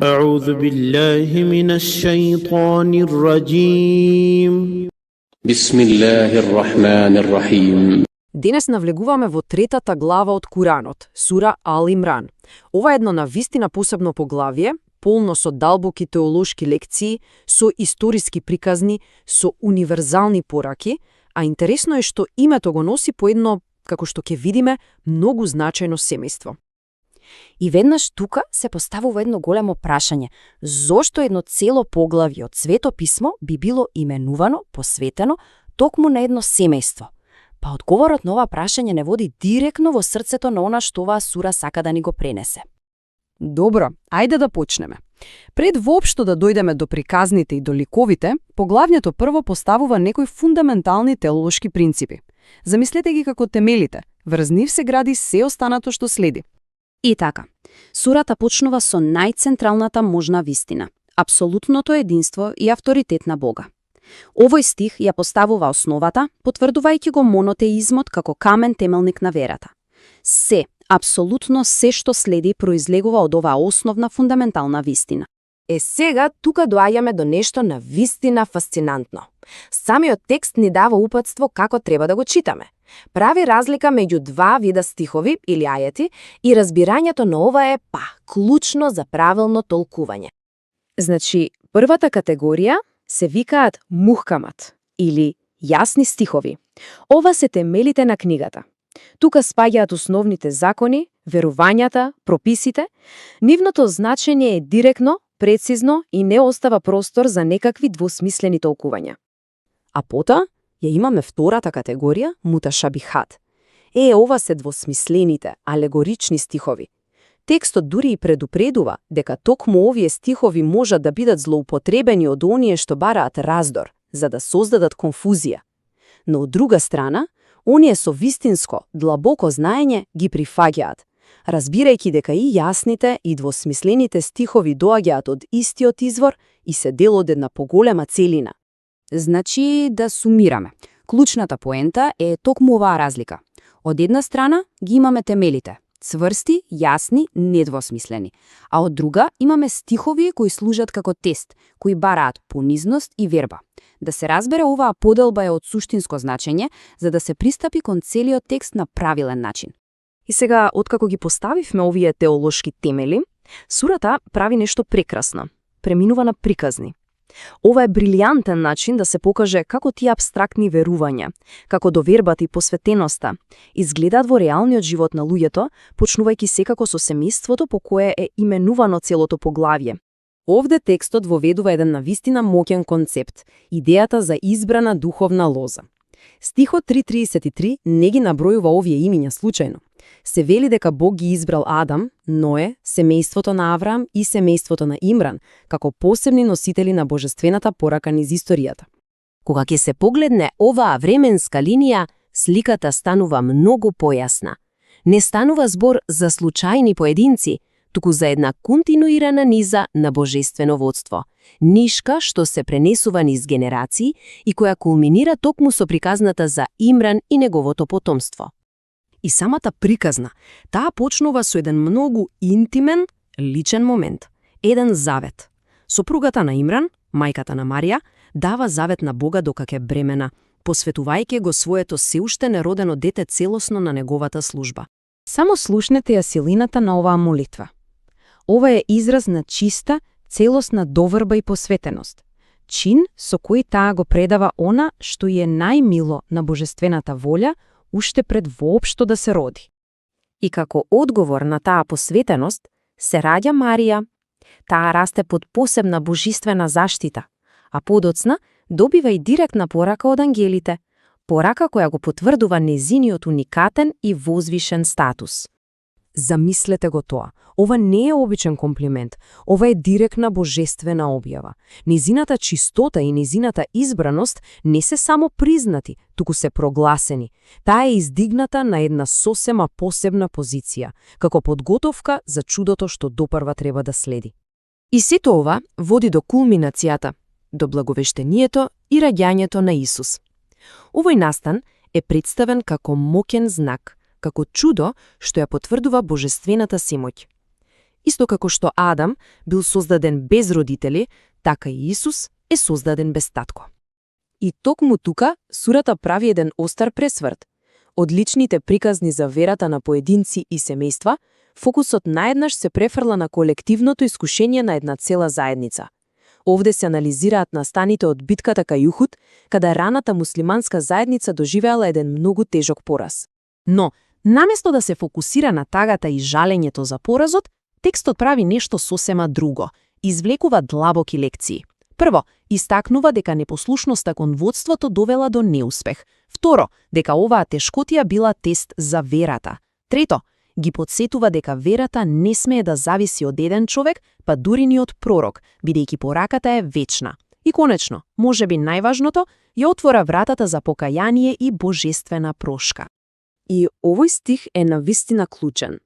أعوذ بالله من الشيطان الرجيم بسم الله الرحمن الرحيم. Денес навлегуваме во третата глава од Куранот, сура Ал Имран. Ова е едно навистина посебно поглавие, полно со далбоки теолошки лекции, со историски приказни, со универзални пораки, а интересно е што името го носи по едно, како што ќе видиме, многу значајно семејство. И веднаш тука се поставува едно големо прашање. Зошто едно цело поглавје од Свето писмо би било именувано, посветено, токму на едно семејство? Па одговорот на ова прашање не води директно во срцето на она што оваа сура сака да ни го пренесе. Добро, ајде да почнеме. Пред воопшто да дојдеме до приказните и до ликовите, поглавјето прво поставува некои фундаментални теолошки принципи. Замислете ги како темелите, врз нив се гради се останато што следи. И така, сурата почнува со најцентралната можна вистина – апсолутното единство и авторитет на Бога. Овој стих ја поставува основата, потврдувајќи го монотеизмот како камен темелник на верата. Апсолутно се што следи произлегува од оваа основна фундаментална вистина. Сега тука доаѓаме до нешто на вистина фасцинантно. Самиот текст ни дава упатство како треба да го читаме. Прави разлика меѓу два вида стихови или ајети и разбирањето на ова е, клучно за правилно толкување. Значи, првата категорија се викаат мухкамат или јасни стихови. Ова се темелите на книгата. Тука спаѓаат основните закони, верувањата, прописите. Нивното значење е директно, прецизно и не остава простор за некакви двосмислени толкувања. А потоа ја имаме втората категорија, муташабихат. Ова се двосмислените, алегорични стихови. Текстот дури и предупредува дека токму овие стихови можат да бидат злоупотребени од оние што бараат раздор, за да создадат конфузија. Но од друга страна, оние со вистинско, длабоко знаење ги прифаќаат, разбирајќи дека и јасните и двосмислените стихови доаѓаат од истиот извор и се дел од една поголема целина. Значи, да сумираме. Клучната поента е токму оваа разлика. Од една страна ги имаме темелите, цврсти, јасни, недвосмислени, а од друга имаме стихови кои служат како тест, кои бараат понизност и верба. Да се разбере, оваа поделба е од суштинско значење, за да се пристапи кон целиот текст на правилен начин. И сега, откако ги поставивме овие теолошки темели, сурата прави нешто прекрасно. Преминува на приказни. Ова е брилијантен начин да се покаже како тие апстрактни верувања, како довербата и посветеноста, изгледаат во реалниот живот на луѓето, почнувајќи секако со семејството по кое е именувано целото поглавје. Овде текстот воведува еден навистина моќен концепт – идејата за избрана духовна лоза. Стихот 3.33 не ги набројува овие имиња случајно. Се вели дека Бог ги избрал Адам, Ное, семејството на Авраам и семејството на Имран, како посебни носители на божествената порака низ историјата. Кога ќе се погледне оваа временска линија, сликата станува многу појасна. Не станува збор за случајни поединци, туку за една континуирана низа на божествено водство, нишка што се пренесува низ генерации и која кулминира токму со приказната за Имран и неговото потомство. И самата приказна, таа почнува со еден многу интимен, личен момент, еден завет. Сопругата на Имран, мајката на Марија, дава завет на Бога дока ќе бремена, посветувајќи го своето се уште неродено дете целосно на неговата служба. Само слушнете ја силината на оваа молитва. Ова е израз на чиста, целосна доверба и посветеност. Чин со кој таа го предава она што е најмило на божествената волја, уште пред воопшто да се роди. И како одговор на таа посветеност, се раѓа Марија. Таа расте под посебна божествена заштита, а подоцна добива и директна порака од ангелите, порака која го потврдува незиниот уникатен и возвишен статус. Замислете го тоа. Ова не е обичен комплимент, ова е директна божествена објава. Незината чистота и незината избраност не се само признати, туку се прогласени. Таа е издигната на една сосема посебна позиција, како подготовка за чудото што допрва треба да следи. И сето ова води до кулминацијата, до благовештението и раѓањето на Исус. Овој настан е представен како моќен знак, како чудо што ја потврдува божествената си моќ. Исто како што Адам бил создаден без родители, така и Исус е создаден без татко. И токму тука сурата прави еден остар пресврт. Од личните приказни за верата на поединци и семејства, фокусот наеднаш се префрла на колективното искушение на една цела заедница. Овде се анализираат настаните од битката кај Ухуд, када раната муслиманска заедница доживеала еден многу тежок пораз. Но, наместо да се фокусира на тагата и жалењето за поразот, текстот прави нешто сосема друго, извлекува длабоки лекции. Прво, истакнува дека непослушноста кон водството довела до неуспех. Второ, дека оваа тешкотија била тест за верата. Трето, ги подсетува дека верата не смее да зависи од еден човек, па дури ни од пророк, бидејќи пораката е вечна. И конечно, можеби најважното, ја отвора вратата за покаяние и божествена прошка. И овој стих е навистина клучен.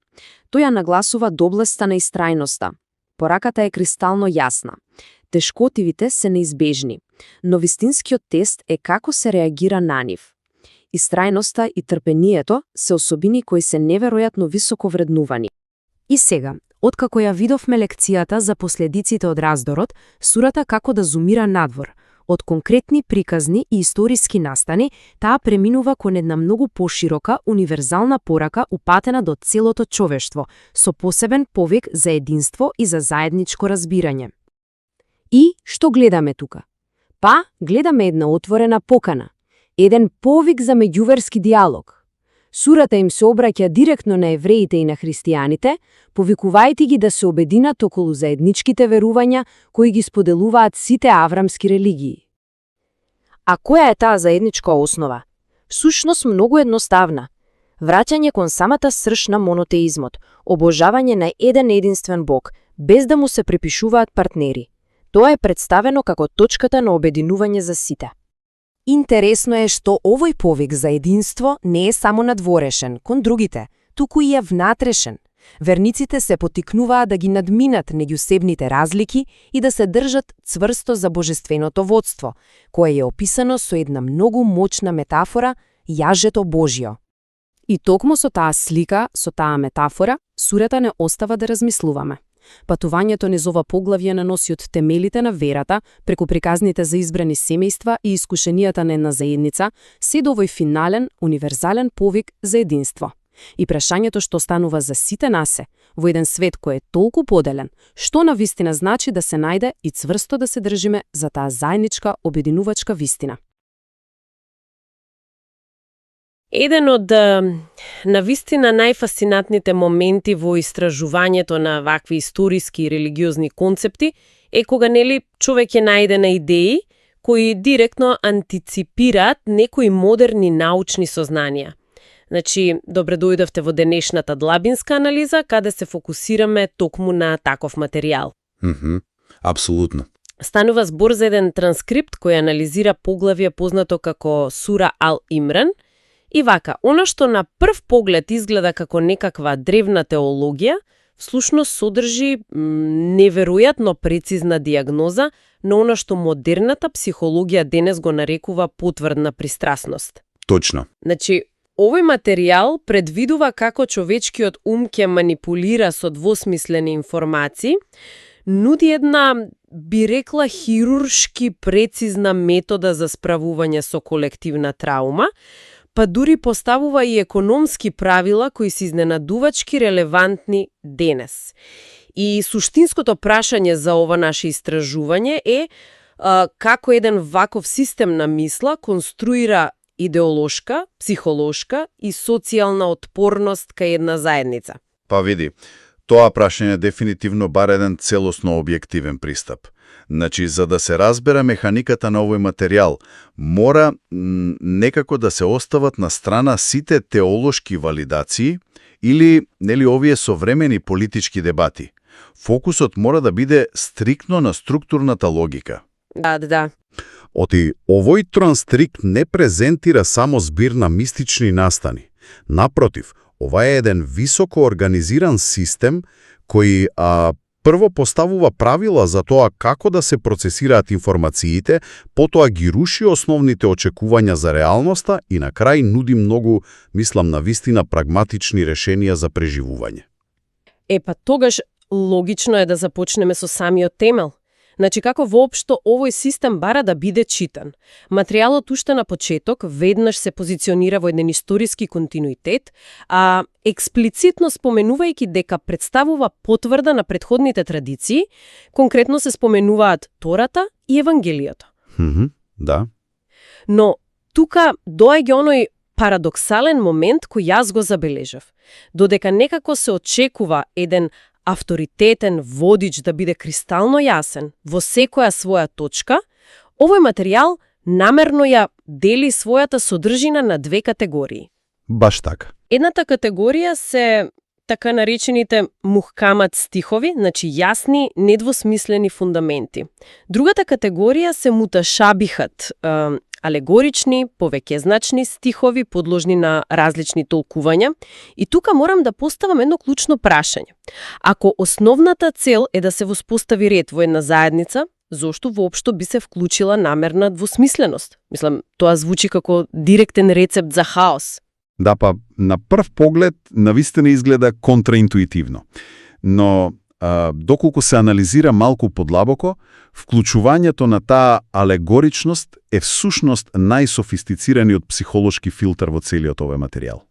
Тој ја нагласува доблеста на истрајноста. Пораката е кристално јасна. Тешкотивите се неизбежни, но вистинскиот тест е како се реагира на нив. Истрајноста и трпението се особини кои се неверојатно високо вреднувани. И сега, откако ја видовме лекцијата за последиците од раздорот, сурата како да зумира надвор. Од конкретни приказни и историски настани, таа преминува кон една многу поширока, универзална порака упатена до целото човештво, со посебен повик за единство и за заедничко разбирање. И што гледаме тука? Па, гледаме една отворена покана, еден повик за меѓуверски диалог. Сурата им се обраќа директно на евреите и на христијаните, повикувајќи ги да се обединат околу заедничките верувања кои ги споделуваат сите аврамски религии. А која е таа заедничка основа? Всушност многу едноставна. Враќање кон самата срж на монотеизмот, обожавање на еден единствен Бог, без да му се припишуваат партнери. Тоа е представено како точката на обединување за сите. Интересно е што овој повик за единство не е само надворешен кон другите, туку и е внатрешен. Верниците се потикнуваат да ги надминат меѓусебните разлики и да се држат цврсто за божественото водство, кое е описано со една многу моćна метафора – јажето Божјо. И токму со таа слика, со таа метафора, сурата не остава да размислуваме. Патувањето низ ова поглавје на носи од темелите на верата, преку приказните за избрани семејства и искушенијата на една заедница, се до овој финален, универзален повик за единство. И прашањето што станува за сите насе, во еден свет кој е толку поделен, што на вистина значи да се најде и цврсто да се држиме за таа заедничка обединувачка вистина. Еден од навистина најфасцинатните моменти во истражувањето на вакви историски и религиозни концепти е кога човек е најде на идеи кои директно антиципираат некои модерни научни сознанија. Значи, добре дојдовте во денешната длабинска анализа, каде се фокусираме токму на таков материјал. Апсолутно. Станува збор за еден транскрипт кој анализира поглавје познато како Сура Ал-Имран. И вака, она што на прв поглед изгледа како некаква древна теологија, всушност содржи неверојатно прецизна диагноза на она што модерната психологија денес го нарекува потврдна пристрасност. Точно. Значи, овој материјал предвидува како човечкиот ум ќе манипулира со двосмислени информации, нуди една, би рекла, хируршки прецизна метода за справување со колективна траума, па дури поставува и економски правила кои се изненадувачки релевантни денес. И суштинското прашање за ова наше истражување е како еден ваков систем на мисла конструира идеолошка, психолошка и социјална отпорност кај една заедница. Па види, тоа прашање дефинитивно бар еден целосно објективен пристап. Значи, за да се разбере механиката на овој материјал, мора некако да се остават на страна сите теолошки валидации или овие современи политички дебати. Фокусот мора да биде стриктно на структурната логика. Да. Оти, овој транстрикт не презентира само збир на мистични настани. Напротив, ова е еден високо организиран систем кој прво поставува правила за тоа како да се процесираат информациите, потоа ги руши основните очекувања за реалноста и на крај нуди многу, мислам, навистина прагматични решенија за преживување. Па тогаш, логично е да започнеме со самиот темел. Значи, како воопшто овој систем бара да биде читан? Материјалот уште на почеток веднаш се позиционира во еден историски континуитет, а експлицитно споменувајќи дека представува потврда на претходните традиции, конкретно се споменуваат Тората и Евангелието. Да. Но тука доаѓа оној парадоксален момент кој јас го забележав. Додека некако се очекува еден авторитетен водич да биде кристално јасен во секоја своја точка, овој материјал намерно ја дели својата содржина на две категории. Баш така. Едната категорија се така наречените мухкамат стихови, значи јасни, недвосмислени фундаменти. Другата категорија се муташабихат, алегорични, повеќезначни стихови подложни на различни толкувања. И тука морам да поставам едно клучно прашање. Ако основната цел е да се воспостави ред во една заедница, зошто воопшто би се вклучила намерна двосмисленост? Мислам, тоа звучи како директен рецепт за хаос. Да, па на прв поглед навистина изгледа контраинтуитивно. Но доколку се анализира малку подлабоко, вклучувањето на таа алегоричност е всушност најсофистицираниот психолошки филтер во целиот овој материјал.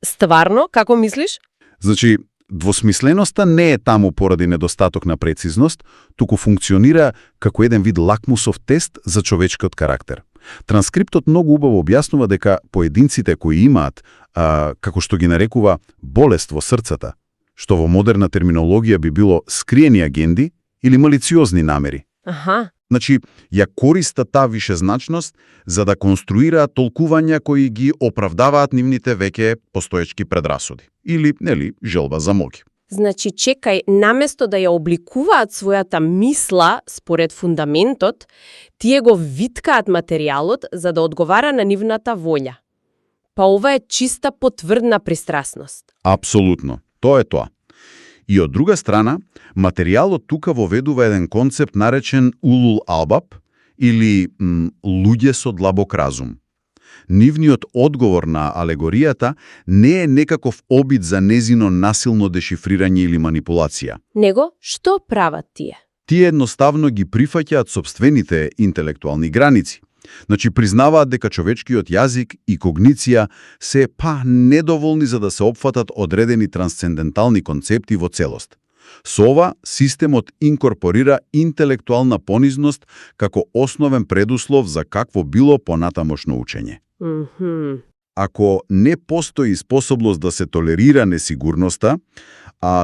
Стварно, како мислиш? Значи, двосмисленоста не е таму поради недостаток на прецизност, туку функционира како еден вид лакмусов тест за човечкиот карактер. Транскриптот многу убаво објаснува дека поединците кои имаат, како што ги нарекува, болест во срцата, што во модерна терминологија би било скриени агенди или малициозни намери. Аха. Значи, ја користа таа вишезначност за да конструираат толкувања кои ги оправдаваат нивните веќе постоечки предрасуди. Или, нели, желба за моги. Значи, чекај, наместо да ја обликуваат својата мисла според фундаментот, тие го виткаат материјалот за да одговара на нивната волја. Па ова е чиста потврдна пристрасност. Апсолутно. Тоа е тоа. И од друга страна, материјалот тука воведува еден концепт наречен улул албаб или луѓе со длабок разум. Нивниот одговор на алегоријата не е некаков обид за незино насилно дешифрирање или манипулација. Него, што прават тие? Тие едноставно ги прифаќаат сопствените интелектуални граници. Значи, признаваат дека човечкиот јазик и когниција се недоволни за да се опфатат одредени трансцендентални концепти во целост. Со ова, системот инкорпорира интелектуална понизност како основен предуслов за какво било понатамошно учење. Ако не постои способност да се толерира несигурноста,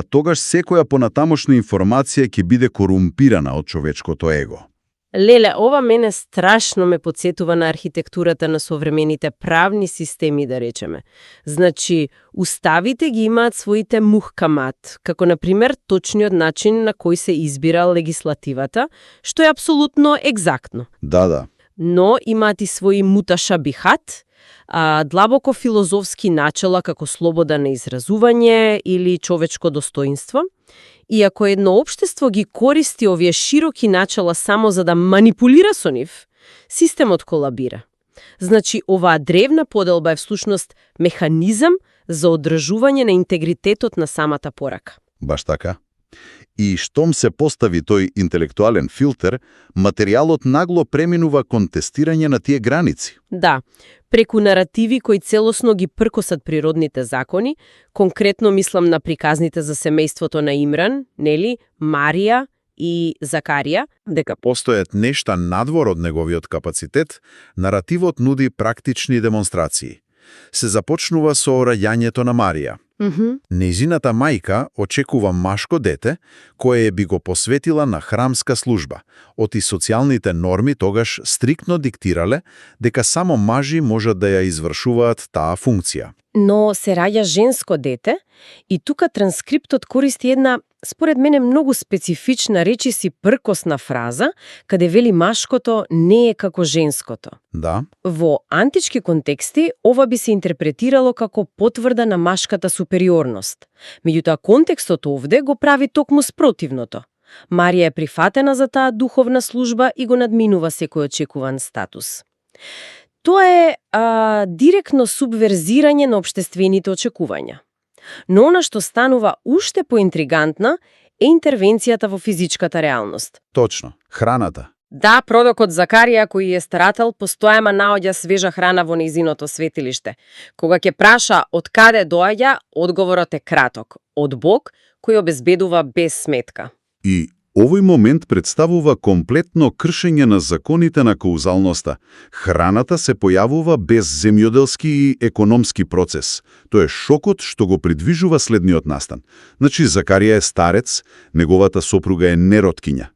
тогаш секоја понатамошна информација ќе биде корумпирана од човечкото его. Леле, ова мене страшно ме подсетува на архитектурата на современите правни системи, да речеме. Значи, уставите ги имаат своите мухкамат, како, например, точниот начин на кој се избира легислативата, што е апсолутно екзактно. Да. Но имаат и своји муташабихат, длабоко филозофски начела како слобода на изразување или човечко достоинство. И ако едно општество ги користи овие широки начала само за да манипулира со нив, системот колабира. Значи, оваа древна поделба е всушност механизам за одржување на интегритетот на самата порака. Баш така. И штом се постави тој интелектуален филтер, материјалот нагло преминува кон тестирање на тие граници. Да, преку наративи кои целосно ги пркосат природните закони, конкретно мислам на приказните за семејството на Имран, нели, Марија и Закарија. Дека постојат нешта надвор од неговиот капацитет, наративот нуди практични демонстрации. Се започнува со раѓањето на Марија. Нејзината мајка очекува машко дете, кое би го посветила на храмска служба. Оти социјалните норми тогаш стриктно диктирале дека само мажи можат да ја извршуваат таа функција. Но се раѓа женско дете и тука транскриптот користи една, според мене, многу специфична речиси пркосна фраза, каде вели машкото не е како женското. Да. Во антички контексти, ова би се интерпретирало како потврда на машката супериорност. Меѓутоа, контекстот овде го прави токму спротивното. Марија е прифатена за таа духовна служба и го надминува секој очекуван статус. Тоа е директно субверзирање на општествените очекувања. Но она што станува уште поинтригантна е интервенцијата во физичката реалност. Точно, храната. Да, пророкот Закарија, кој е старател, постојама наоѓа свежа храна во нејзиното светилиште. Кога ќе праша од каде доаѓа, одговорот е краток – од Бог, кој обезбедува без сметка. И овој момент представува комплетно кршење на законите на каузалноста. Храната се појавува без земјоделски и економски процес. Тоа е шокот што го придвижува следниот настан. Значи, Закарија е старец, неговата сопруга е нероткиња.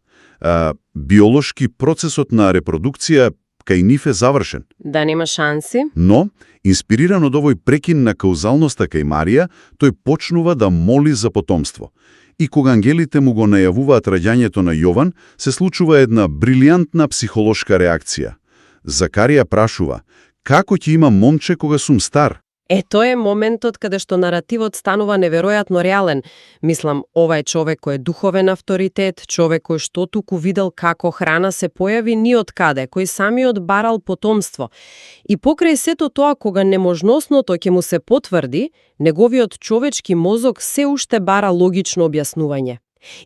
Биолошки процесот на репродукција кај нив е завршен. Да нема шанси. Но, инспириран од овој прекин на каузалноста кај Марија, тој почнува да моли за потомство. И кога ангелите му го најавуваат раѓањето на Јован, се случува една брилијантна психолошка реакција. Закарија прашува: како ќе има момче кога сум стар? Тоа е моментот каде што наративот станува неверојатно реален. Мислам, ова е човек кој е духовен авторитет, човек кој што туку видел како храна се појави ни од каде, кој самиот барал потомство. И покрај сето тоа, кога неможносното ќе му се потврди, неговиот човечки мозок се уште бара логично објаснување.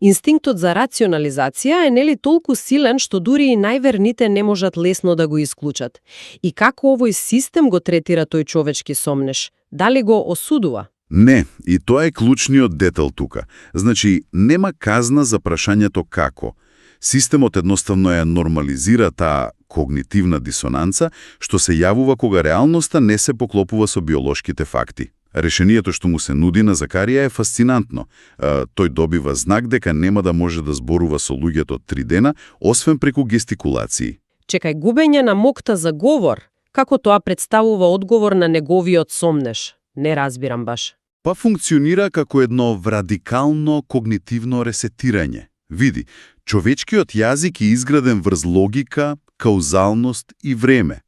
Инстинктот за рационализација е нели толку силен што дури и најверните не можат лесно да го исклучат. И како овој систем го третира тој човечки сомнеш? Дали го осудува? Не, и тоа е клучниот детал тука. Значи, нема казна за прашањето како. Системот едноставно ја нормализира таа когнитивна дисонанца, што се јавува кога реалноста не се поклопува со биолошките факти. Решението што му се нуди на Закарија е фасцинантно. Тој добива знак дека нема да може да зборува со луѓето 3 дена, освен преку гестикулации. Чекај, губење на мокта за говор, како тоа представува одговор на неговиот сомнеш? Не разбирам баш. Па функционира како едно радикално когнитивно ресетирање. Види, човечкиот јазик е изграден врз логика, каузалност и време.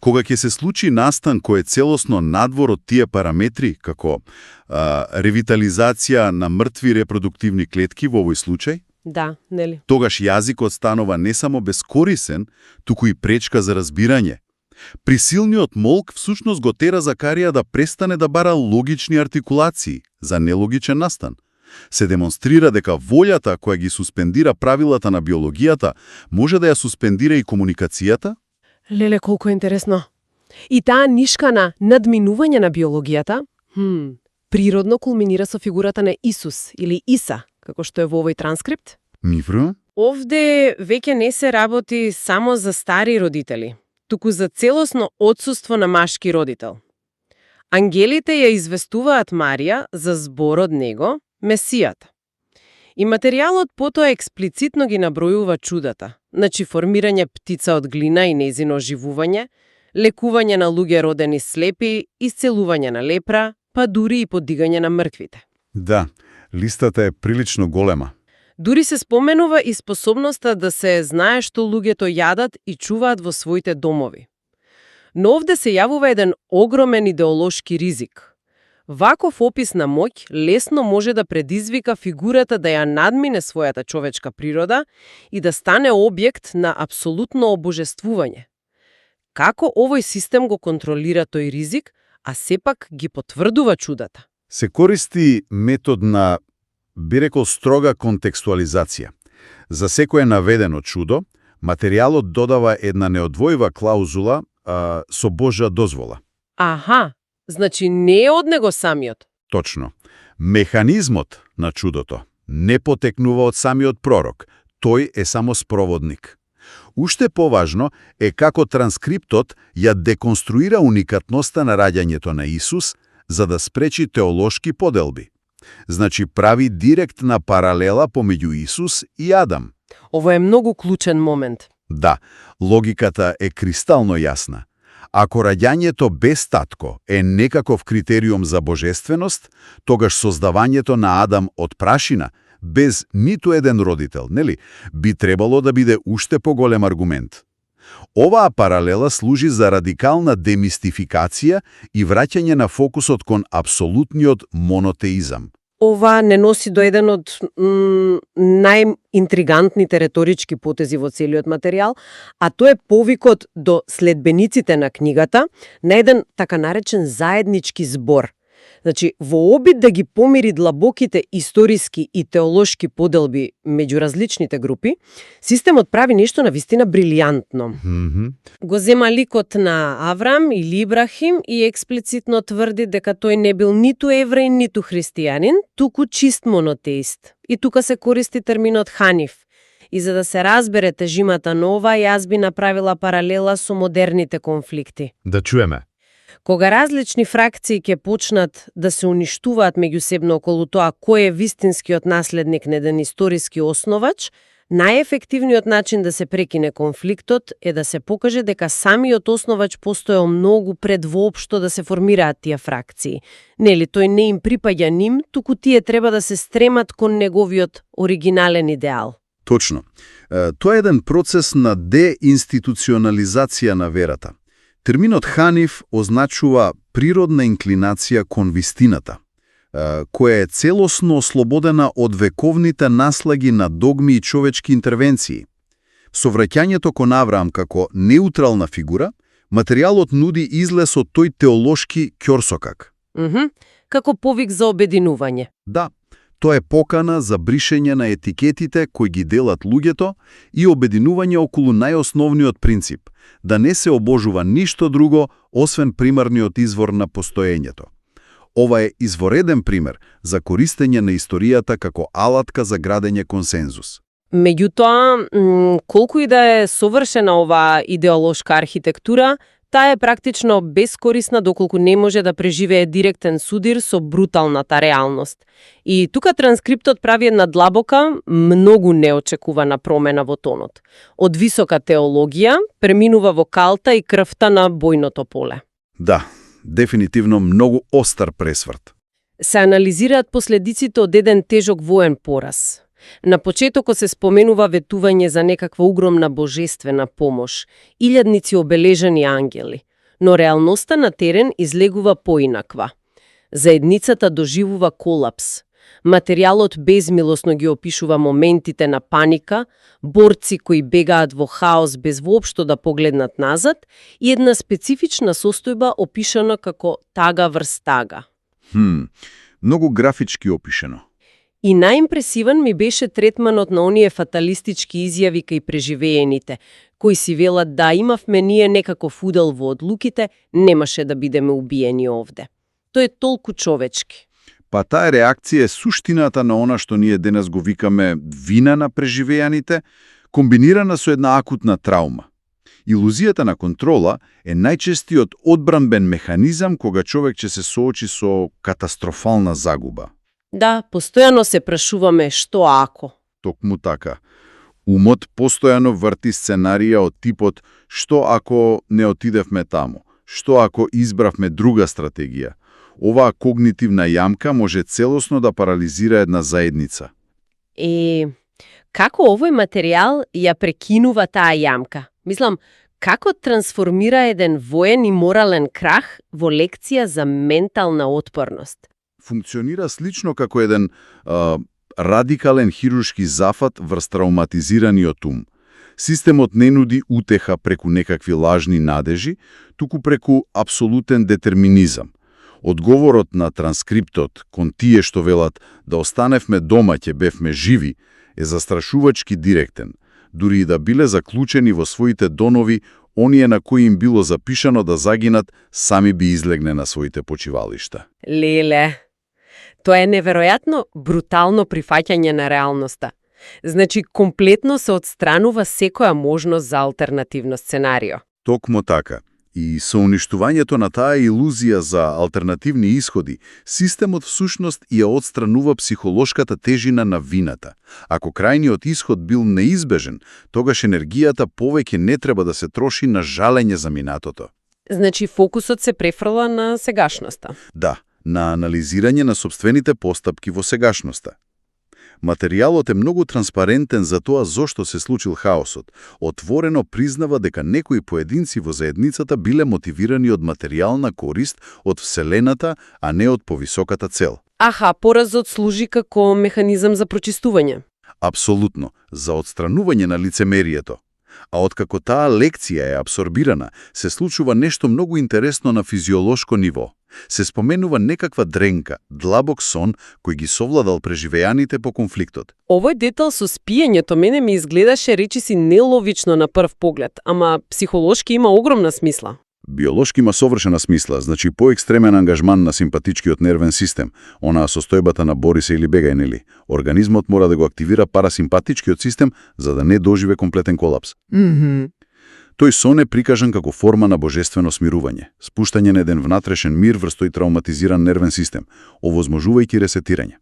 Кога ќе се случи настан кој е целосно надвор од тие параметри, како ревитализација на мртви репродуктивни клетки во овој случај, да, нели? Тогаш јазикот станува не само бескорисен, туку и пречка за разбирање. Присилниот молк всушност го тера Закарија да престане да бара логични артикулации за нелогичен настан. Се демонстрира дека волјата која ги суспендира правилата на биологијата може да ја суспендира и комуникацијата. Леле, колку интересно. И таа нишка на надминување на биологијата, природно кулминира со фигурата на Исус или Иса, како што е во овој транскрипт. Мивро? Овде веќе не се работи само за стари родители, туку за целосно отсуство на машки родител. Ангелите ја известуваат Марија за збор од него, Месијата. И материјалот потоа експлицитно ги набројува чудата, значи формирање птица од глина и нејзино оживување, лекување на луѓе родени слепи, исцелување на лепра, па дури и подигање на мртвите. Да, листата е прилично голема. Дури се споменува и способноста да се знае што луѓето јадат и чуваат во своите домови. Но овде се јавува еден огромен идеолошки ризик. Ваков опис на моќ лесно може да предизвика фигурата да ја надмине својата човечка природа и да стане објект на апсолутно обожествување. Како овој систем го контролира тој ризик, а сепак ги потврдува чудата? Се користи метод на, би рекол, строга контекстуализација. За секое наведено чудо, материјалот додава една неодвојива клаузула со Божја дозвола. Аха, значи не е од него самиот. Точно. Механизмот на чудото не потекнува од самиот пророк. Тој е само спроводник. Уште поважно е како транскриптот ја деконструира уникатноста на раѓањето на Исус за да спречи теолошки поделби. Значи прави директна паралела помеѓу Исус и Адам. Ово е многу клучен момент. Да, логиката е кристално јасна. Ако раѓањето без татко е некаков критериум за божественост, тогаш создавањето на Адам од прашина, без ниту еден родител, нели, би требало да биде уште поголем аргумент. Оваа паралела служи за радикална демистификација и враќање на фокусот кон апсолутниот монотеизам. Ова не носи до еден од најинтригантните реторички потези во целиот материјал, а тоа е повикот до следбениците на книгата на еден така наречен заеднички збор. Значи, во обид да ги помири длабоките историски и теолошки поделби меѓу различните групи, системот прави нешто навистина брилијантно. Го зема ликот на Аврам или Ибрахим и експлицитно тврди дека тој не бил ниту евреј, ниту христијанин, туку чист монотеист. И тука се користи терминот Ханиф. И за да се разбере тежимата на ова, јас би направила паралела со модерните конфликти. Да чуеме. Кога различни фракции ќе почнат да се уништуваат меѓусебно околу тоа кој е вистинскиот наследник на еден историски основач, најефективниот начин да се прекине конфликтот е да се покаже дека самиот основач постоел многу пред воопшто да се формираат тие фракции. Нели, тој не им припаѓа ним, туку тие треба да се стремат кон неговиот оригинален идеал. Точно. Тоа е еден процес на деинституционализација на верата. Терминот Ханиф означува природна инклинација кон вистината, која е целосно ослободена од вековните наслаги на догми и човечки интервенции. Со враќањето кон Авраам како неутрална фигура, материјалот нуди излез од тој теолошки ќорсокак. Како повик за обединување. Да, тоа е покана за бришење на етикетите кои ги делат луѓето и обединување околу најосновниот принцип – да не се обожува ништо друго, освен примарниот извор на постоењето. Ова е извореден пример за користење на историјата како алатка за градење консензус. Меѓутоа, колку и да е совршена оваа идеолошка архитектура, таа е практично бескорисна доколку не може да преживее директен судир со бруталната реалност. И тука транскриптот прави една длабока, многу неочекувана промена во тонот. Од висока теологија преминува во калта и крвта на бојното поле. Да, дефинитивно многу остар пресврт. Се анализираат последиците од еден тежок воен пораз. На почетокот се споменува ветување за некаква огромна божествена помош, илјадници обележани ангели, но реалноста на терен излегува поинаква. Заедницата доживува колапс. Материјалот безмилосно ги опишува моментите на паника, борци кои бегаат во хаос без воопшто да погледнат назад и една специфична состојба опишана како тага врз тага. Многу графички опишено. И најимпресивен ми беше третманот на оние фаталистички изјави кај преживеените, кои си велат да имавме ние некаков удел во одлуките, немаше да бидеме убиени овде. Тој е толку човечки. Па таа реакција е суштината на она што ние денес го викаме вина на преживеаните, комбинирана со една акутна траума. Илузијата на контрола е најчестиот одбранбен механизам кога човек ќе се соочи со катастрофална загуба. Да, постојано се прашуваме што ако. Токму така. Умот постојано врти сценарија од типот што ако не отидевме таму, што ако избравме друга стратегија. Оваа когнитивна јамка може целосно да парализира една заедница. Како овој материјал ја прекинува таа јамка? Мислам, како трансформира еден воен и морален крах во лекција за ментална отпорност? Функционира слично како еден радикален хируршки зафат врз травматизираниот ум. Системот не нуди утеха преку некакви лажни надежи, туку преку апсолутен детерминизам. Одговорот на транскриптот кон тие што велат да останевме дома ќе бевме живи е застрашувачки директен, дури и да биле заклучени во своите донови, оние на кои им било запишано да загинат, сами би излегне на своите почивалишта. Леле, тоа е неверојатно брутално прифаќање на реалноста. Значи, комплетно се отстранува секоја можност за алтернативно сценарио. Токму така. И со уништувањето на таа илузија за алтернативни исходи, системот всушност ја отстранува психолошката тежина на вината. Ако крајниот исход бил неизбежен, тогаш енергијата повеќе не треба да се троши на жалење за минатото. Значи, фокусот се префрла на сегашноста. Да, на анализирање на собствените постапки во сегашноста. Материјалот е многу транспарентен за тоа зошто се случил хаосот. Отворено признава дека некои поединци во заедницата биле мотивирани од материјална корист од Вселената, а не од повисоката цел. Аха, поразот служи како механизам за прочистување. Апсолутно, за отстранување на лицемерието. А откако таа лекција е абсорбирана, се случува нешто многу интересно на физиолошко ниво. Се споменува некаква дренка, длабок сон, кој ги совладал преживеаните по конфликтот. Овој детал со спиењето мене ми изгледаше речиси неловично на прв поглед, ама психолошки има огромна смисла. Биолошки има совршена смисла, значи поекстремен ангажман на симпатичкиот нервен систем, онаа состојбата на бори се или бегај, нели? Организмот мора да го активира парасимпатичкиот систем за да не доживе комплетен колапс. Тој сон е прикажан како форма на божествено смирување, спуштање на еден внатрешен мир врз тој травматизиран нервен систем, овозможувајќи ресетирање.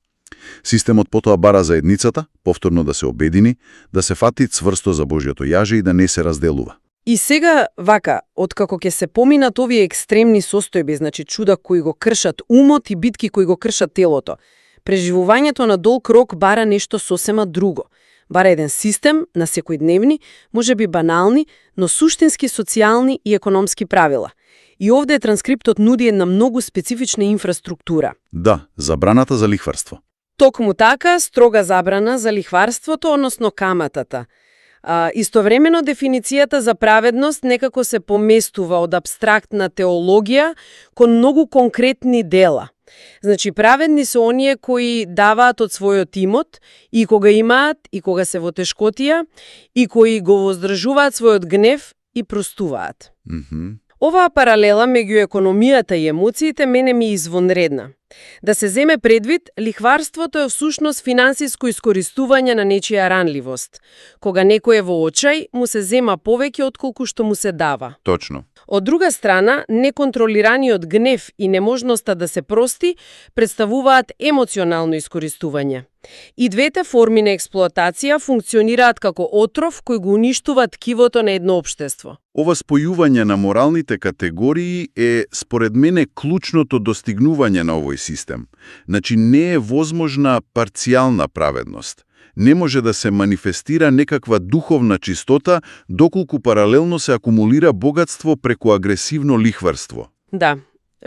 Системот потоа бара заедницата, повторно да се обедини, да се фати цврсто за Божјото јаже и да не се разделува. И сега, вака, откако ќе се поминат овие екстремни состојби, значи чуда кои го кршат умот и битки кои го кршат телото, преживувањето на долг рок бара нешто сосема друго. Бара еден систем на секојдневни, можеби банални, но суштински социјални и економски правила. И овде транскриптот нуди една многу специфична инфраструктура. Да, забраната за лихварство. Токму така, строга забрана за лихварството, односно каматата. Истовремено дефиницијата за праведност некако се поместува од абстрактна теологија кон многу конкретни дела. Значи, праведни се оние кои даваат од својот имот и кога имаат, и кога се во тешкотија, и кои го воздржуваат својот гнев и простуваат. Оваа паралела меѓу економијата и емоциите мене ми е извонредна. Да се земе предвид, лихварството е всушност финансиско искористување на нечија ранливост. Кога некој е во очај, му се зема повеќе отколку што му се дава. Точно. Од друга страна, неконтролираниот гнев и неможноста да се прости представуваат емоционално искористување. И двете форми на експлоатација функционираат како отров кој го уништува ткивото на едно општество. Ова спојување на моралните категории е, според мене, клучното достигнување на овој систем. Значи, не е возможна парцијална праведност. Не може да се манифестира некаква духовна чистота, доколку паралелно се акумулира богатство преку агресивно лихварство. Да,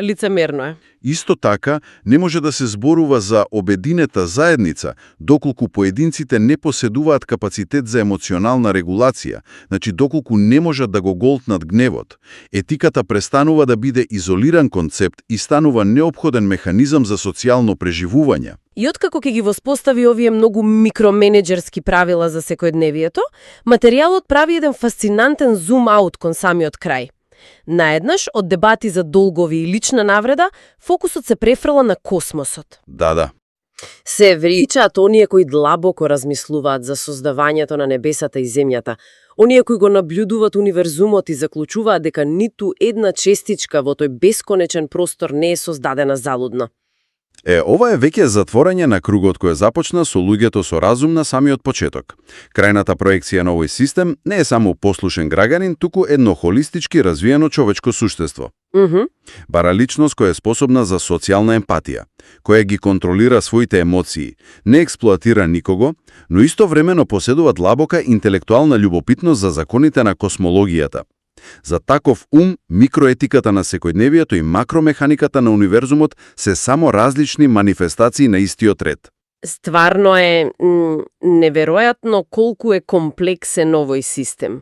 лицемерно е. Исто така, не може да се зборува за обединета заедница, доколку поединците не поседуваат капацитет за емоционална регулација, значи доколку не можат да го голтнат гневот. Етиката престанува да биде изолиран концепт и станува неопходен механизам за социјално преживување. И откако ќе ги воспостави овие многу микроменеджерски правила за секојдневието, материјалот прави еден фасцинантен зум-аут кон самиот крај. Наеднаш, од дебати за долгови и лична навреда, фокусот се префрла на космосот. Да. Се вричаат оние кои длабоко размислуваат за создавањето на небесата и земјата, оние кои го наблюдуваат универзумот и заклучуваат дека ниту една честичка во тој бесконечен простор не е создадена залудно. Ова е веќе затворање на кругот кој започна со луѓето со разум на самиот почеток. Крајната проекција на овој систем не е само послушен граѓанин, туку едно холистички развиено човечко суштество. Бара личност која е способна за социјална емпатија, која ги контролира своите емоции, не експлоатира никого, но истовремено поседува длабока интелектуална љубопитност за законите на космологијата. За таков ум, микроетиката на секојдневието и макромеханиката на универзумот се само различни манифестации на истиот ред. Стварно е неверојатно колку е комплексен овој систем.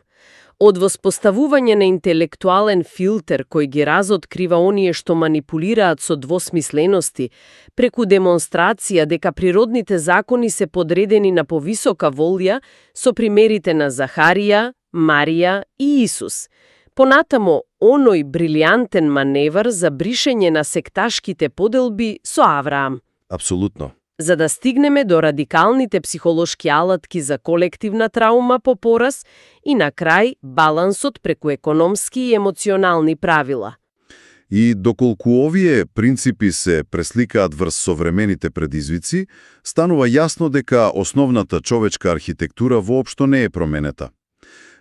Од воспоставување на интелектуален филтер кој ги разоткрива оние што манипулираат со двосмислености, преку демонстрација дека природните закони се подредени на повисока волја со примерите на Захарија, Марија и Исус. Понатамо, оној брилијантен маневар за бришење на секташките поделби со Авраам. Апсолутно. За да стигнеме до радикалните психолошки алатки за колективна траума по пораз и на крај балансот преку економски и емоционални правила. И доколку овие принципи се пресликаат врз современите предизвици, станува јасно дека основната човечка архитектура воопшто не е променета.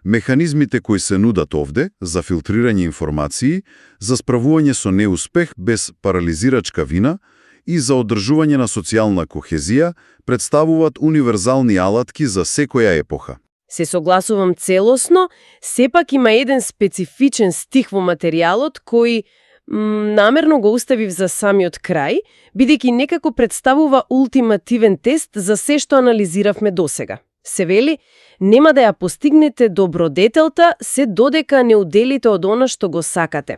Механизмите кои се нудат овде за филтрирање информации, за справување со неуспех без парализирачка вина и за одржување на социјална кохезија представуваат универзални алатки за секоја епоха. Се согласувам целосно, сепак има еден специфичен стих во материјалот кој намерно го оставив за самиот крај, бидејќи некако представува ултимативен тест за се што анализиравме досега. Се вели, нема да ја постигнете добродетелта се додека не уделите од она што го сакате.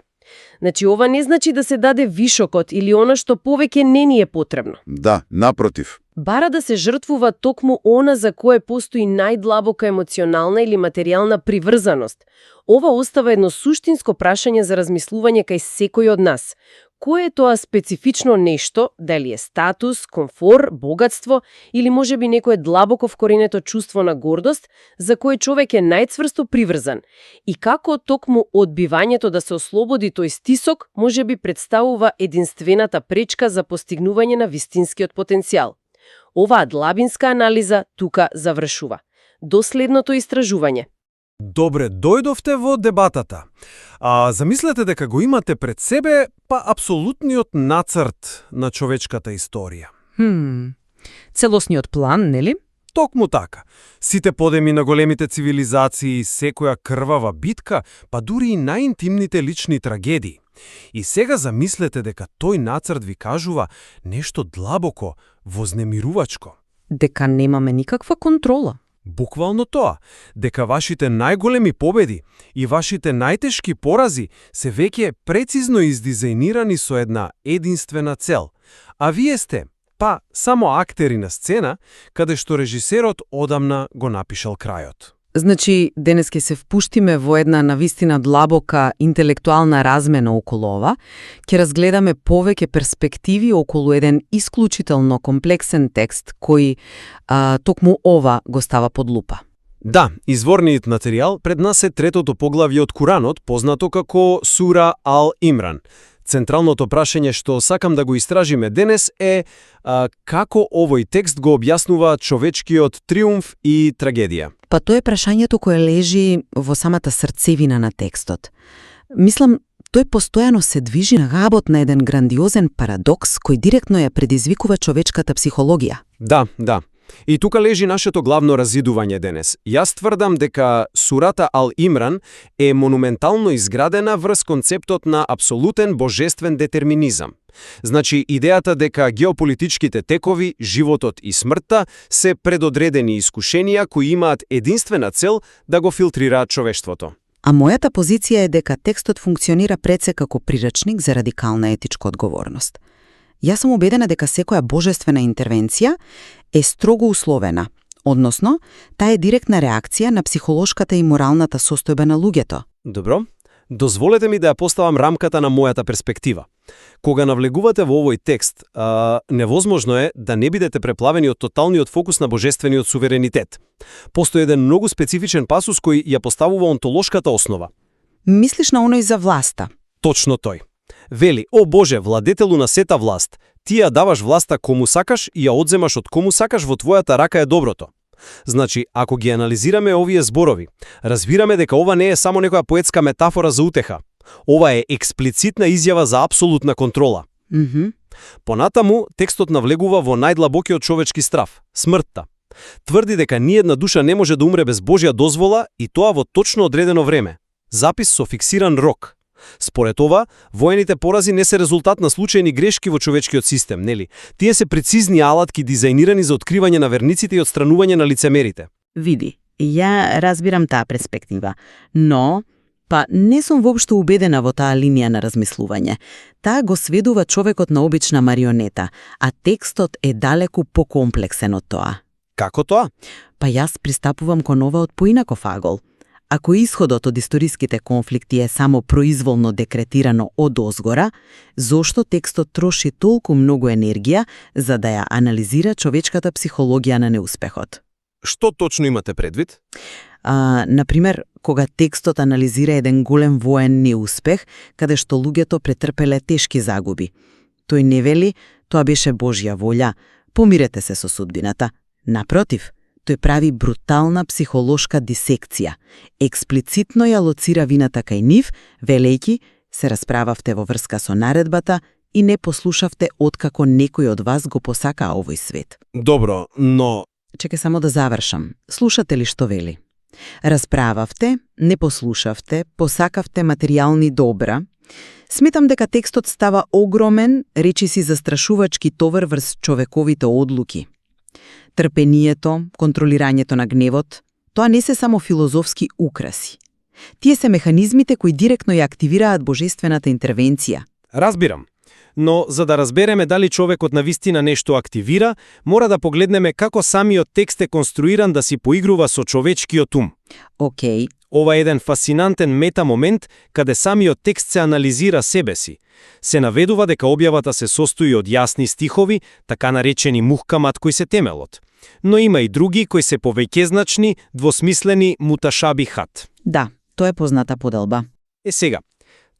Значи, ова не значи да се даде вишокот или она што повеќе не ни е потребно. Да, напротив. Бара да се жртвува токму она за кое постои најдлабока емоционална или материјална приврзаност. Ова остава едно суштинско прашање за размислување кај секој од нас. Кое е тоа специфично нешто, дали е статус, комфор, богатство или можеби некое длабоко вкоренето чувство на гордост за кое човек е најцврсто приврзан и како токму одбивањето да се ослободи тој стисок можеби представува единствената пречка за постигнување на вистинскиот потенцијал. Оваа длабинска анализа тука завршува. До следното истражување. Добре, дојдовте во дебатата. Замислете дека го имате пред себе апсолутниот нацрт на човечката историја. Целосниот план, нели? Токму така. Сите подеми на големите цивилизации, секоја крвава битка, па дури и најинтимните лични трагедии. И сега замислете дека тој нацрт ви кажува нешто длабоко, вознемирувачко. Дека немаме никаква контрола. Буквално тоа, дека вашите најголеми победи и вашите најтешки порази се веќе прецизно издизајнирани со една единствена цел, а вие сте, само актери на сцена, каде што режисерот одамна го напишал крајот. Значи, денес ќе се впуштиме во една навистина длабока интелектуална размена околу ова, ќе разгледаме повеќе перспективи околу еден исклучително комплексен текст кој токму ова го става под лупа. Да, изворниот материјал пред нас е третото поглавје од Куранот, познато како Сура Ал-Имран. Централното прашање што сакам да го истражиме денес е како овој текст го објаснува човечкиот триумф и трагедија. Тоа е прашањето кое лежи во самата срцевина на текстот. Мислам, тој постојано се движи на габот на еден грандиозен парадокс кој директно ја предизвикува човечката психологија. Да. И тука лежи нашето главно разидување денес. Јас тврдам дека Сурата Ал-Имран е монументално изградена врз концептот на апсолутен божествен детерминизам. Значи, идејата дека геополитичките текови, животот и смртта се предодредени искушенија кои имаат единствена цел да го филтрираат човештвото. А мојата позиција е дека текстот функционира пред се како прирачник за радикална етичка одговорност. Јас сум убедена дека секоја божествена интервенција е строго условена, односно, таа е директна реакција на психолошката и моралната состојба на луѓето. Добро, дозволете ми да ја поставам рамката на мојата перспектива. Кога навлегувате во овој текст, невозможно е да не бидете преплавени од тоталниот фокус на божествениот суверенитет. Постои еден многу специфичен пасус кој ја поставува онтолошката основа. Мислиш на оној за власта? Точно тој. Вели, о Боже, владетелу на сета власт, ти ја даваш власта кому сакаш и ја одземаш од кому сакаш, во твојата рака е доброто. Значи, ако ги анализираме овие зборови, разбираме дека ова не е само некоја поетска метафора за утеха. Ова е експлицитна изјава за апсолутна контрола. Понатаму, текстот навлегува во најдлабокиот човечки страв – смртта. Тврди дека ниедна душа не може да умре без Божја дозвола и тоа во точно одредено време. Запис со фиксиран рок. Според ова, воените порази не се резултат на случајни грешки во човечкиот систем, нели? Тие се прецизни алатки дизајнирани за откривање на верниците и отстранување на лицемерите. Види, ја разбирам таа перспектива, но не сум воопшто убедена во таа линија на размислување. Таа го сведува човекот на обична марионета, а текстот е далеку покомплексен од тоа. Како тоа? Јас пристапувам кон ова од поинаков агол. Ако исходот од историските конфликти е само произволно декретирано од озгора, зошто текстот троши толку многу енергија за да ја анализира човечката психологија на неуспехот? Што точно имате предвид? Например, кога текстот анализира еден голем воен неуспех, каде што луѓето претрпеле тешки загуби. Тој не вели, тоа беше Божја волја, помирете се со судбината. Напротив, тој прави брутална психолошка дисекција. Експлицитно ја лоцира вината кај нив, велејки, се расправавте во врска со наредбата и не послушавте откако некој од вас го посакаа овој свет. Добро, но... Чекај само да завршам. Слушате ли што вели? Расправавте, не послушавте, посакавте материјални добра. Сметам дека текстот става огромен, речиси застрашувачки товар врз човековите одлуки. Трпението, контролирањето на гневот, тоа не се само филозофски украси. Тие се механизмите кои директно ја активираат божествената интервенција. Разбирам. Но за да разбереме дали човекот навистина нешто активира, мора да погледнеме како самиот текст е конструиран да си поигрува со човечкиот ум. Океј. Ова е еден фасцинантен метамомент каде самиот текст се анализира себе си. Се наведува дека објавата се состои од јасни стихови, така наречени мухкамат кои се темелот. Но има и други кои се повеќезначни, двосмислени муташабихат. Да, тоа е позната поделба. Сега,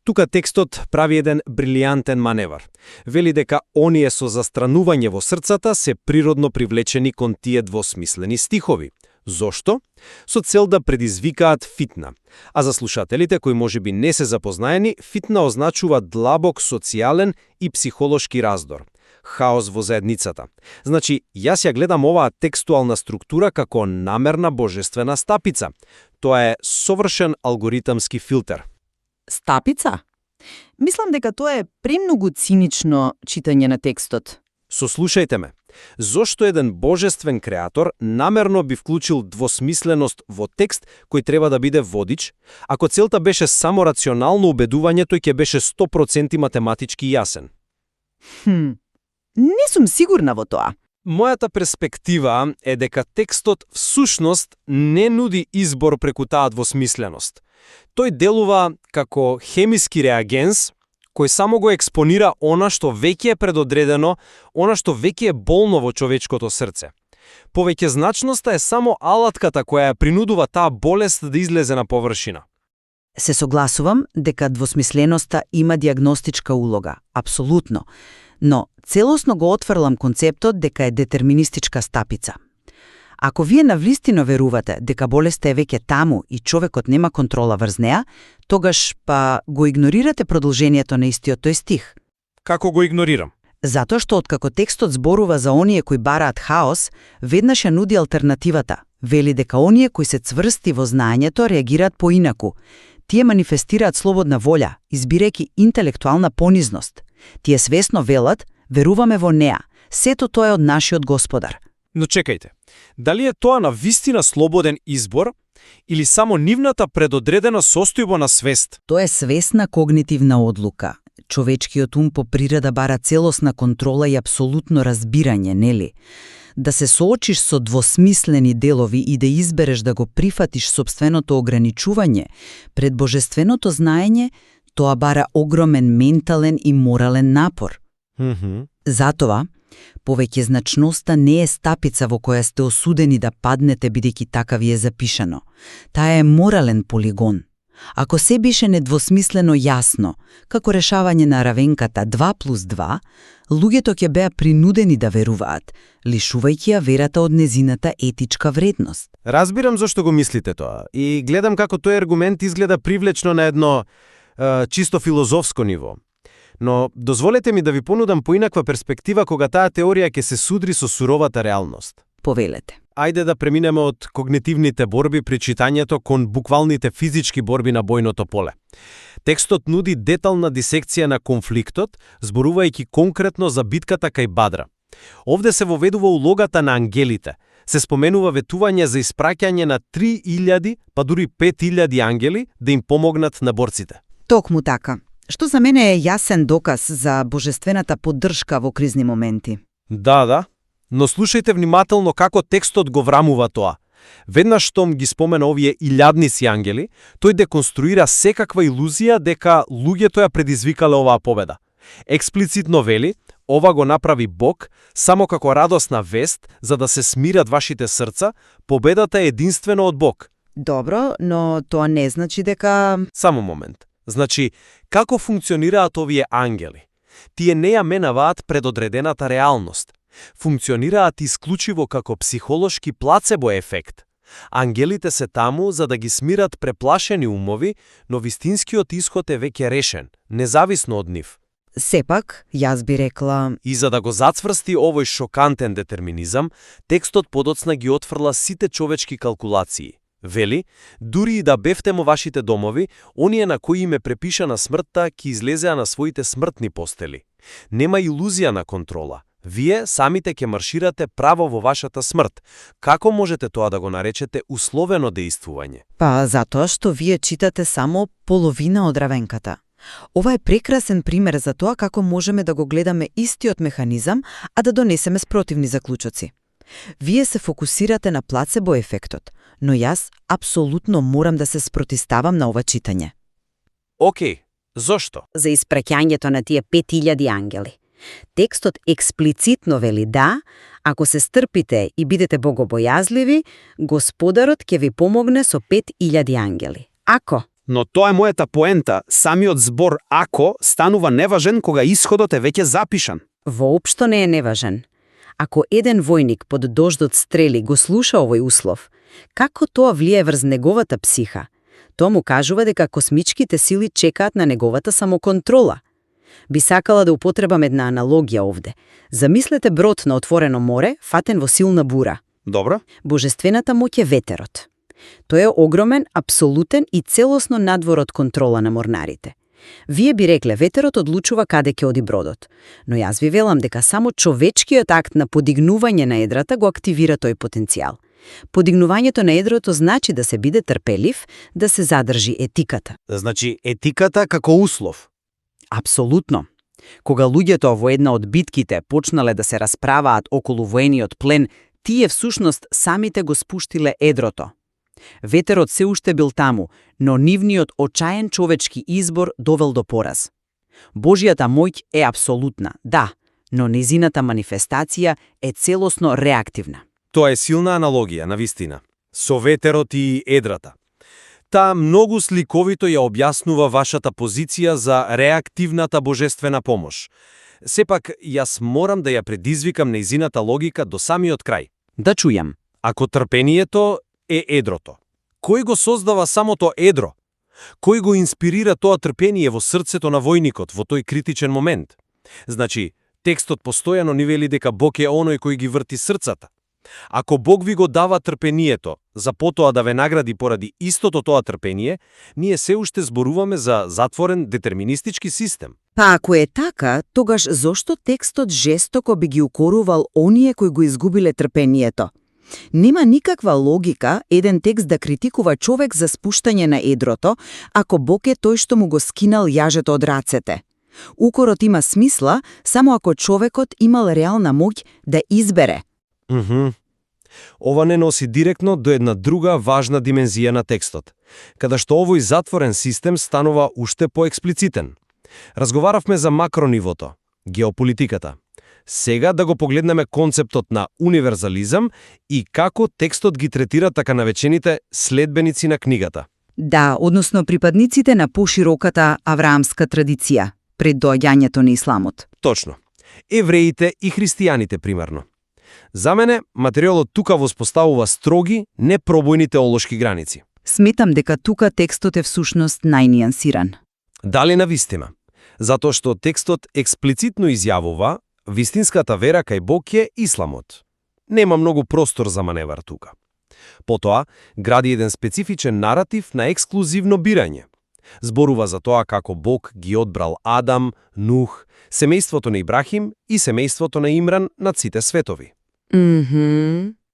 тука текстот прави еден брилијантен маневар. Вели дека оние со застранување во срцата се природно привлечени кон тие двосмислени стихови. Зошто? Со цел да предизвикаат фитна. А за слушателите кои можеби не се запознаени, фитна означува длабок социјален и психолошки раздор. Хаос во заедницата. Значи, јас ја гледам оваа текстуална структура како намерна божествена стапица. Тоа е совршен алгоритамски филтер. Стапица? Мислам дека тоа е премногу цинично читање на текстот. Сослушајте ме. Зошто еден божествен креатор намерно би вклучил двосмисленост во текст кој треба да биде водич, ако целта беше само рационално убедување, тој ќе беше 100% математички јасен? Не сум сигурна во тоа. Мојата перспектива е дека текстот всушност не нуди избор преку таа двосмисленост. Тој делува како хемиски реагенс, кој само го експонира она што веќе е предодредено, она што веќе е болно во човечкото срце. Повеќезначноста е само алатката која ја принудува таа болест да излезе на површина. Се согласувам дека двосмисленоста има диагностичка улога, апсолутно, но целосно го отфрлам концептот дека е детерминистичка стапица. Ако вие навистина верувате дека болеста е веќе таму и човекот нема контрола врз неа, тогаш па го игнорирате продолжението на истиот тој стих. Како го игнорирам? Затоа што откако текстот зборува за оние кои бараат хаос, веднаш ја нуди алтернативата. Вели дека оние кои се цврсти во знаењето реагираат поинаку. Тие манифестираат слободна волја, избирајќи интелектуална понизност. Тие свесно велат, веруваме во неа, сето тоа е од нашиот Господар. Но чекајте, дали е тоа на вистина слободен избор или само нивната предодредена состојба на свест? Тоа е свесна когнитивна одлука. Човечкиот ум по природа бара целосна контрола и апсолутно разбирање, нели? Да се соочиш со двосмислени делови и да избереш да го прифатиш собственото ограничување пред божественото знаење, тоа бара огромен ментален и морален напор. Затоа, повеќезначноста не е стапица во која сте осудени да паднете бидејќи така ви е запишано. Таа е морален полигон. Ако се беше недвосмислено јасно, како решавање на равенката 2+2, луѓето ќе беа принудени да веруваат, лишувајќи ја верата од незината етичка вредност. Разбирам зашто го мислите тоа и гледам како тој аргумент изгледа привлечно на едно чисто филозофско ниво. Но дозволете ми да ви понудам поинаква перспектива кога таа теорија ќе се судри со суровата реалност. Повелете. Ајде да преминеме од когнитивните борби при читањето кон буквалните физички борби на бојното поле. Текстот нуди детална дисекција на конфликтот, зборувајќи конкретно за битката кај Бадра. Овде се воведува улогата на ангелите. Се споменува ветување за испраќање на 3000, па дури 5000 ангели да им помогнат на борците. Токму така. Што за мене е јасен доказ за божествената поддршка во кризни моменти. Да, но слушајте внимателно како текстот го врамува тоа. Веднаш штом ги спомена овие илјадници ангели, тој деконструира секаква илузија дека луѓето ја предизвикале оваа победа. Експлицитно вели, ова го направи Бог само како радосна вест за да се смират вашите срца, победата е единствено од Бог. Добро, но тоа не значи дека... Само момент. Значи, како функционираат овие ангели? Тие не ја менаваат предодредената реалност. Функционираат исклучиво како психолошки плацебо ефект. Ангелите се таму за да ги смират преплашени умови, но вистинскиот исход е веќе решен, независно од нив. Сепак, јас би рекла... И за да го зацврсти овој шокантен детерминизам, текстот подоцна ги отфрла сите човечки калкулации. Вели, дури и да бевте во вашите домови, оние на кои им е препишана смртта ќе излезеа на своите смртни постели. Нема илузија на контрола. Вие самите ќе марширате право во вашата смрт. Како можете тоа да го наречете условено дејствување? Па затоа што вие читате само половина од равенката. Ова е прекрасен пример за тоа како можеме да го гледаме истиот механизам, а да донесеме спротивни заклучоци. Вие се фокусирате на плацебо ефектот, но јас апсолутно морам да се спротиставам на ова читање. Океј, зошто? За испраќањето на тие 5000 ангели. Текстот експлицитно вели да, ако се стрпите и бидете богобојазливи, Господарот ќе ви помогне со 5000 ангели. Ако Но тоа е мојата поента. Самиот збор «ако» станува неважен кога исходот е веќе запишан. воопшто не е неважен. Ако еден војник под дождот стрели го слуша овој услов, како тоа влие врз неговата психа? Тоа му кажува дека космичките сили чекаат на неговата самоконтрола. Би сакала да употребам една аналогија овде. Замислете брод на отворено море, фатен во силна бура. Добро? Божествената моќ е ветерот. Тој е огромен, апсолутен и целосно надвор од контрола на морнарите. Вие би рекле, ветерот одлучува каде ќе оди бродот, но јас ви велам дека само човечкиот акт на подигнување на едрата го активира тој потенцијал. Подигнувањето на едрото значи да се биде трпелив, да се задржи етиката. Значи, етиката како услов. Апсолутно. Кога луѓето во една од битките почнале да се расправаат околу воениот плен, тие всушност самите го спуштиле едрото. Ветерот се уште бил таму, но нивниот очаен човечки избор довел до пораз. Божјата моќ е апсолутна, да, но незината манифестација е целосно реактивна. Тоа е силна аналогија, навистина. Со ветерот и едрата. Таа многу сликовито ја објаснува вашата позиција за реактивната божествена помош. Сепак, јас морам да ја предизвикам нејзината логика до самиот крај. Да чујам. Ако трпението е едрото, кој го создава самото едро? Кој го инспирира тоа трпение во срцето на војникот во тој критичен момент? Значи, текстот постојано ни вели дека Бог е оној кој ги врти срцата. Ако Бог ви го дава трпението, за потоа да ве награди поради истото тоа трпение, ние се уште зборуваме за затворен детерминистички систем. Па ако е така, тогаш зошто текстот жестоко би ги укорувал оние кои го изгубиле трпението? Нема никаква логика еден текст да критикува човек за спуштање на едрото, ако Бог е тој што му го скинал јажето од рацете. Укорот има смисла само ако човекот имал реална моќ да избере. Ова не носи директно до една друга важна димензија на текстот, каде што овој затворен систем станува уште поексплицитен. Разговаравме за макронивото, геополитиката. Сега да го погледнеме концептот на универзализам и како текстот ги третира така навечените следбеници на книгата. Да, односно припадниците на пошироката авраамска традиција, пред доаѓањето на исламот. Точно. Евреите и христијаните, примерно. За мене, материјалот тука воспоставува строги, непробојни теолошки граници. Сметам дека тука текстот е всушност најнијансиран. Дали навистина? Затоа што текстот експлицитно изјавува вистинската вера кај Бог е исламот. Нема многу простор за маневар тука. Потоа, гради еден специфичен наратив на ексклузивно бирање. Зборува за тоа како Бог ги одбрал Адам, Нух, семејството на Ибрахим и семејството на Имран над сите светови.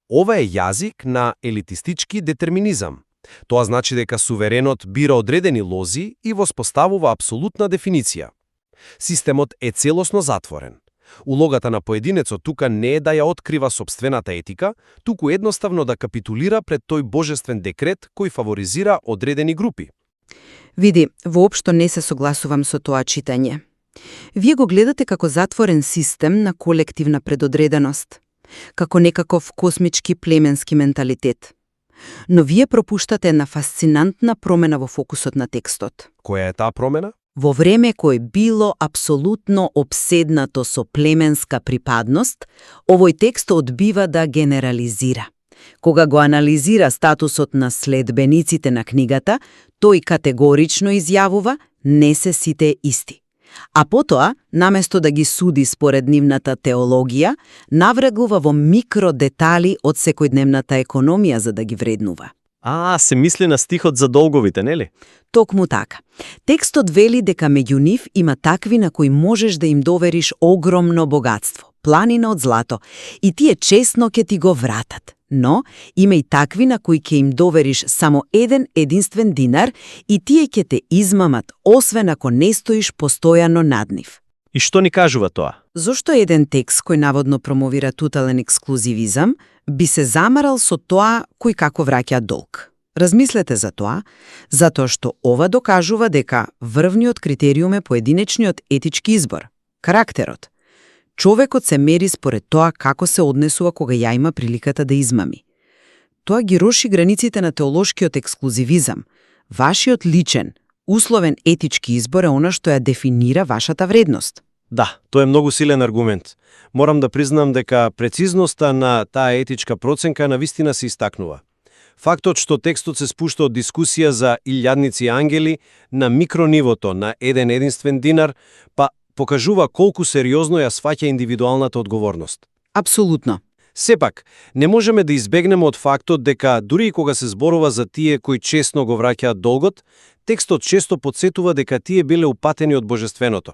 Ова е јазик на елитистички детерминизам. Тоа значи дека суверенот бира одредени лози и воспоставува апсолутна дефиниција. Системот е целосно затворен. Улогата на поединецот тука не е да ја открива сопствената етика, туку едноставно да капитулира пред тој божествен декрет кој фаворизира одредени групи. Види, воопшто не се согласувам со тоа читање. Вие го гледате како затворен систем на колективна предодреденост, како некаков космички племенски менталитет. Но вие пропуштате една фасцинантна промена во фокусот на текстот. Која е таа промена? Во време кој било апсолутно обседнато со племенска припадност, овој текст одбива да генерализира. Кога го анализира статусот на следбениците на книгата, тој категорично изјавува не се сите исти. А потоа, наместо да ги суди според нивната теологија, наврегува во микродетали од секојдневната економија за да ги вреднува. Се мисли на стихот за долговите, нели? Токму така. Текстот вели дека меѓу нив има такви на кои можеш да им довериш огромно богатство, планина од злато, и тие честно ќе ти го вратат. Но има и такви на кои ќе им довериш само еден единствен динар и тие ќе те измамат, освен ако не стоиш постојано над нив. И што ни кажува тоа? Зошто еден текст кој наводно промовира тотален ексклузивизам би се замарал со тоа кој како враќа долг? Размислете за тоа, затоа што ова докажува дека врвниот критериум е поединечниот етички избор, карактерот. Човекот се мери според тоа како се однесува кога ја има приликата да измами. Тоа ги руши границите на теолошкиот ексклузивизам. Вашиот личен, условен етички избор е она што ја дефинира вашата вредност. Да, тоа е многу силен аргумент. Морам да признам дека прецизноста на таа етичка проценка навистина се истакнува. Фактот што текстот се спушта од дискусија за илјадници ангели на микронивото на еден единствен динар, па покажува колку сериозно ја сваќа индивидуалната одговорност. Апсолутно. Сепак, не можеме да избегнеме од фактот дека дури и кога се зборува за тие кои честно го враќаат долгот, текстот често потсетува дека тие биле упатени од божественото.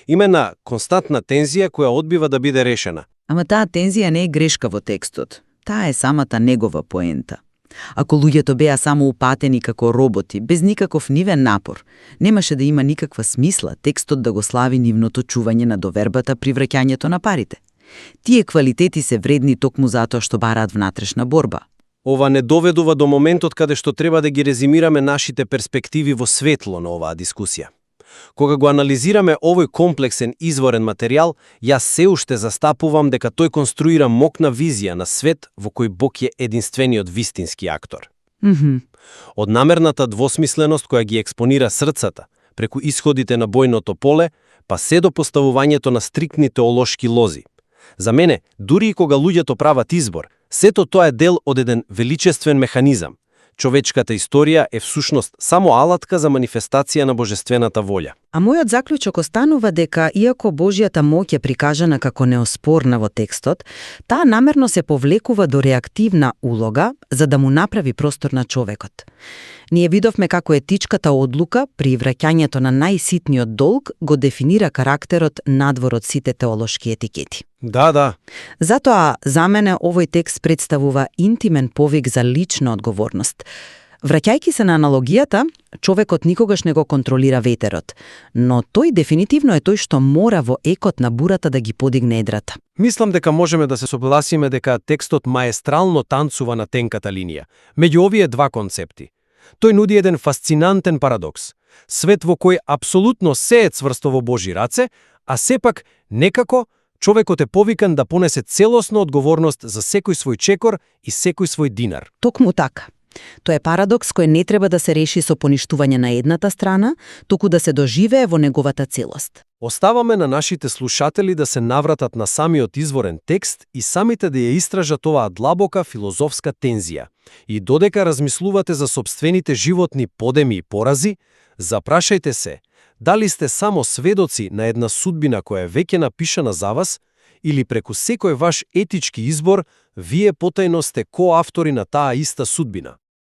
Има една константна тензија која одбива да биде решена. Ама таа тензија не е грешка во текстот. Таа е самата негова поента. Ако луѓето беа само упатени како роботи, без никаков нивен напор, немаше да има никаква смисла текстот да го слави нивното чување на довербата при враќањето на парите. Тие квалитети се вредни токму затоа што бараат внатрешна борба. Ова не доведува до моментот каде што треба да ги резимираме нашите перспективи во светло на оваа дискусија. Кога го анализираме овој комплексен изворен материјал, јас се уште застапувам дека тој конструира мокна визија на свет во кој Бог е единствениот вистински актор. Од намерната двосмисленост која ги експонира срцата, преку исходите на бојното поле, па се до поставувањето на стриктни теолошки лози. За мене, дури и кога луѓето прават избор, сето тоа е дел од еден величествен механизам. Човечката историја е всушност само алатка за манифестација на божествената волја. А мојот заклучок останува дека, иако Божјата моќ е прикажана како неоспорна во текстот, таа намерно се повлекува до реактивна улога за да му направи простор на човекот. Ние видовме како етичката одлука при враќањето на најситниот долг го дефинира карактерот надвор од сите теолошки етикети. Да. Затоа, за мене, овој текст представува интимен повик за лична одговорност. Враќајќи се на аналогијата, човекот никогаш не го контролира ветерот, но тој дефинитивно е тој што мора во екот на бурата да ги подигне едрата. Мислам дека можеме да се согласиме дека текстот маестрално танцува на тенката линија меѓу овие два концепти. Тој нуди еден фасцинантен парадокс. Свет во кој апсолутно се е цврсто во Божи раце, а сепак некако човекот е повикан да понесе целосно одговорност за секој свој чекор и секој свој динар. Токму така. Тоа е парадокс кој не треба да се реши со поништување на едната страна, туку да се доживее во неговата целост. Оставаме на нашите слушатели да се навратат на самиот изворен текст и самите да ја истражат оваа длабока филозофска тензија. И додека размислувате за сопствените животни подеми и порази, запрашајте се, дали сте само сведоци на една судбина која е веќе напишана за вас, или преку секој ваш етички избор, вие потајно сте коавтори на таа иста судбина.